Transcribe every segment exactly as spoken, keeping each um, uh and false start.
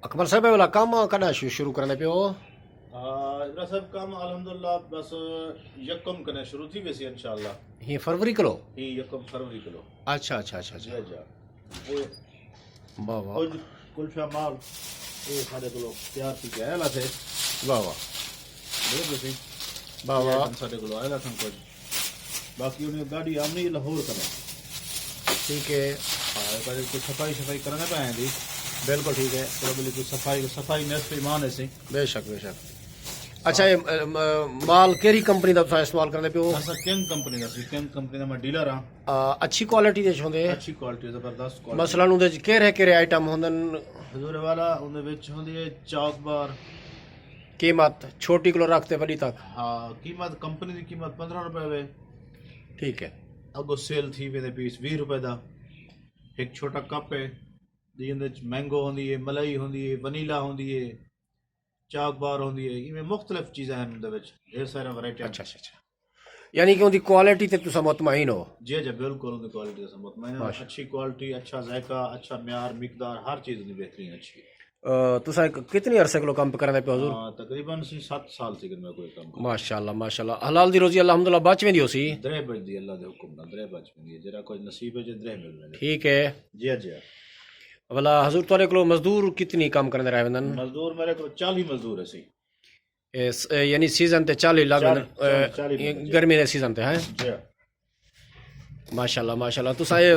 اکمل صاحب، اے والا کم کݙاں شو-، شروع کریندے پئے ہو؟ ہاں، عمران صاحب، کم الحمدللہ بس یکم کنے شروع تھی ویسی انشاءاللہ۔ ہی فروری کلو؟ ہی یکم فروری کلو۔ اچھا، اچھا، اچھا، اچھا۔ جی، جی۔ واہ، واہ۔ کچھ کلفہ مال، اے ساݙے کولوں تیار تھی کے آیا لاتے۔ واہ، واہ۔ بڑے بسی۔ واہ، واہ۔ ساݙے کولوں آیا لاتے کچھ۔ باقی انہیں گاڑی آمنی لاہور کنے۔ ٹھیک ہے۔ ہاں، پر کوئی صفائی شفائی کرنا پہ آئیں دی۔ بالکل ٹھیک ہے۔ پورا بلی کوئی صفائی، صفائی نصف ایمان ہے سی۔ بے شک، بے شک۔ اچھا، اے، م-، مال کیڑھی کمپنی دا تساں استعمال کریندے پئے ہو؟ اساں کنگ کمپنی دا سی، کنگ کمپنی دا میں ڈیلر ہاں۔ آ، اچھی کوالٹی دے ہوندے؟ اچھی کوالٹی، زبردست کوالٹی۔ مثلاً اوندے وچ کیڑھے کیڑھے آئٹم ہوندن؟ حضور والا، اوندے وچ ہوندی ہے چاک بار۔ قیمت چھوٹی کولوں رکھ تے وݙی تک؟ ہاں، قیمت، کمپنی دی قیمت پندرہ روپے وے۔ ٹھیک ہے۔ اڳوں سیل تھی ویندے پیس ویہہ روپے دا۔ ہک چھوٹا کپ ہے، جیندے وچ مینگو ہوندی ہے، ملائی ہوندی ہے، ونیلا ہوندی ہے، چاک بار ہوندی ہے، ایویں مختلف چیزاں ہن اوندے وچ، ڈھیر سارے ورائٹیاں۔ اچھا، اچھا، اچھا۔ یعنی کہ اوندی کوالٹی تے تساں مطمئن ہو؟ جی، جی، بالکل اوندی کوالٹی تے اساں مطمئن ہاں۔ ماشاء-، اچھی کوالٹی، اچھا ذائقہ، اچھا معیار، مقدار، ہر چیز اوندی بہترین اچھی ہے۔ آ، تساں کتنی عرصے کولوں کم کریندے پئے ہو حضور؟ آ، تقریباً سی ست سال تھی میں کوئی کم کریندے۔ ماشاءاللہ، ماشاءاللہ۔ حلال دی روزی الحمدللہ بچ ویندی ہوسی؟ درے بچدی اللہ دے حکم نال، درے بچ ویندی ہے۔ جیڑھا کچھ نصیب ہے جے درے مل ویندے۔ ٹھیک ہے۔ جی، جی۔ بھلا حضور، تہاݙے کولوں مزدور کتنی کم کریندے رہ ویندن؟ مزدور میݙے کول چالیہہ مزدور ہے سی۔ اے س-، اے یعنی سیزن تے چالیہہ لڳ چالیہہ، ویندن، اے، چالیہہ اے مزدور۔ گرمی دے سیزن تے، ہیں؟ جی۔ ماشاءاللہ، ماشاءاللہ۔ تساں اے،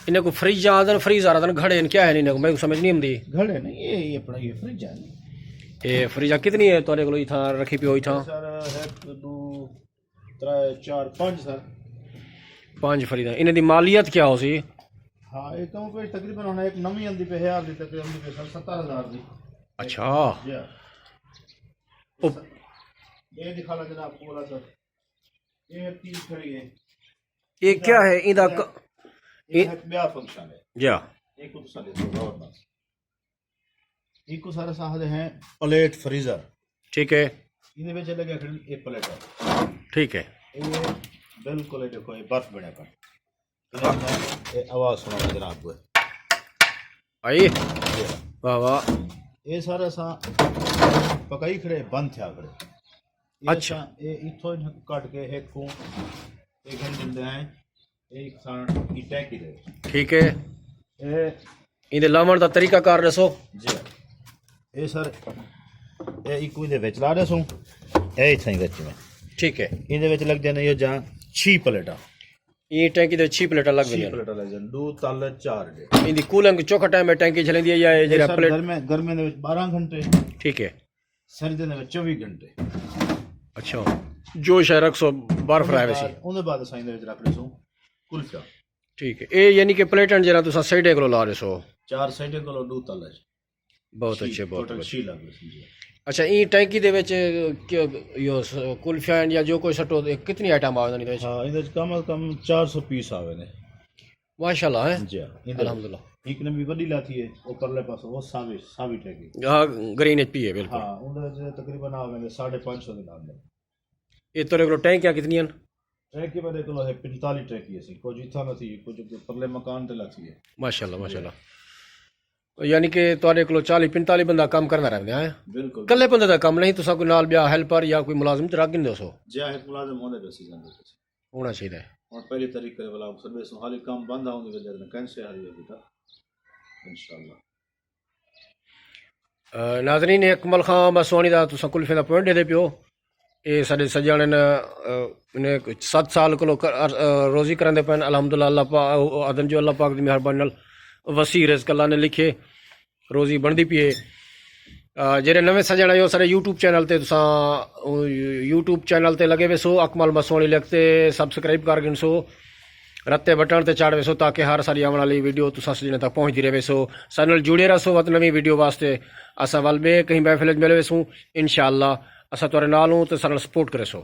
انہیں کوں فریجاں آہدن، فریزر آہدن، گھڑے ہن، کیا ہن انہیں کوں؟ میکوں سمجھ نہیں آندی۔ گھڑے نہیں، اے، اے اپݨا اے فریج ہے۔ اے فریجاں کتنی ہے تہاݙے کول اتھاں رکھی پئی ہو اتھاں؟ سر، ہک، ݙو، ترے، چار، پنج سر۔ پنج فریجاں۔ انہیں دی مالیت کیا ہوسی؟ ہاں، اے کم پیش تقریباً ہݨ ہک نویں آندی پئی ہے، حال دی تقریباً آندی پئی سر ستر ہزار دی۔ اچھا۔ جی۔ او اے دکھا لا جناب، کولا سر۔ اے تیس کھڑی ہے۔ اے کیا ہے؟ ایندا ک-، اے اے ہک ٻیا فنکشن ہے۔ جی۔ اے کوں تساں ݙیکھو غور نال۔ ایکوں سارے ساہ دے ہیں پلیٹ فریزر۔ ٹھیک ہے۔ ایندے وچ لڳے کھڑی اے پلیٹ ہے۔ ٹھیک ہے۔ اے بالکل اے ݙیکھو، اے برف بݨے پن۔ اے آواز سݨاؤ جناب کو۔ آئی؟ جی۔ واہ واہ۔ اے سارے اساں پکائی کھڑے، بند تھیا کھڑے۔ اے اچھا۔ اساں اے اتھوں ہی کٹ کے ہک کوں اے گھن ݙیندے ہیں۔ اے کسان اے ٹینکی دے۔ ٹھیک ہے۔ اے ایندے لاوݨ دا طریقہ کار ݙسو۔ جی۔ اے سر، اے ایکوں ایندے وچ لا ݙیسوں۔ اے اتھاں ہی وچ میں۔ ٹھیک ہے۔ ایندے وچ لڳدے نے اے جاں چھی پلیٹاں۔ ایں ٹینکی دے چھی پلیٹاں لڳ چھی ویندیاں۔ پلیٹاں لڳ جان، ݙو تل چار ݙے۔ ایندی کولنگ چوکھا ٹائم ہے ٹینکی جھلیندی ہے یا اے اے جیڑھا سر پلیٹ؟ گرمے، گرمے دے وچ ٻارہاں گھنٹے۔ ٹھیک ہے۔ سردیاں دے وچ چووی گھنٹے۔ اچھا۔ جو شے رکھسو برف رہے ویسی۔ اوندے بعد، اوندے بعد اساں ایندے وچ رکھ ݙیسوں کلفیاں۔ ٹھیک ہے۔ اے یعنی کہ پلیٹاں جیڑھا تساں سائیڈیں کولوں لا ݙیسو۔ چار سائیڈیں کولوں، ݙو تل اچ۔ بہت چھی، اچھے، بہت ٹوٹل بہت۔ چھی لڳ ویسی جی۔ اچھا، ایں ٹینکی دے وچ کہ-، ایہو س-، کلفیاں یا جو کوئی سٹو، اے کتنی آئٹم آ ویندن ایندے وچ؟ ہاں، ایندے وچ کم از کم چار سو پیس آ ویندے۔ ماشاءاللہ، ہیں؟ جی ہاں، ایندے الحمدللہ۔ ہک نویں وݙی لاتی ہے، او پرلے پاسے، او ساوی، ساوی ٹینکی۔ ہاں، گرین اچ پئی ہے، بالکل۔ ہاں، اوندے وچ تقریباً آ ویندے ساڑھے پنج سو دے نال۔ اے تہاݙے کولوں ٹینکیاں کتنی ہن؟ ٹینکی میݙے کولوں ہے پنجتالیہہ ٹینکی اسی، کجھ اتھاں لاتی ہے، کجھ پرلے مکان تے لاتی ہے۔ ماشاءاللہ، جی۔ ماشاءاللہ۔ یعنی کہ تہاݙے کولوں چالیہہ پنجتالیہہ بندہ کم کرݨ آ رہندے ہیں؟ بالکل۔ کلے بندے دا کم نہیں، تساں کوئی نال ٻیا ہیلپر یا کوئی ملازم تے رکھ گھندے ہو؟ جی ہاں، ہک ملازم ہوندے پئے سی، جاندے پئے سی۔ ہونا چاہیدا ہے۔ ہݨ پہلی تاریخ کرے والا سروس حالی کم بند آوندی وجہ کنے کینسل حالی ہو گیا۔ انشاءاللہ۔ آ، ناظرین، اکمل خان بسوانی دا تساں کلفے دا پوائنٹ ݙیندے پیو۔ اے ساݙے سڄݨ ہن، آ، انہیں ست سال کولوں کر-، آ، روزی کریندے پئن۔ الحمدللہ، اللہ پا-، آدھن جو اللہ پاک دی مہربانی نال وسیع رزق اللہ نے لکھے۔ روزی بݨدی پئی ہے۔ آ، جیڑھے نویں سڄݨ آئے ہو، ساݙے یوٹیوب چینل تے تساں، آ، یوٹیوب چینل تے لڳے ویسو، اکمل مسوݨی لکھ تے سبسکرائب کر گھنسو، رتے بٹن تے چڑھ ویسو تاکہ ہر ساݙی آوݨ والی ویڈیو تساں سڄݨ تک پہنچدی رہے ویسو۔ ساݙے نال جڑے رہسو وت نویں ویڈیو واسطے۔ اساں ول ٻئے کہیں محفل وچ ملے ویسوں انشاءاللہ۔ اساں تہاݙے نال ہوں تے ساݙے نال سپورٹ کریسو۔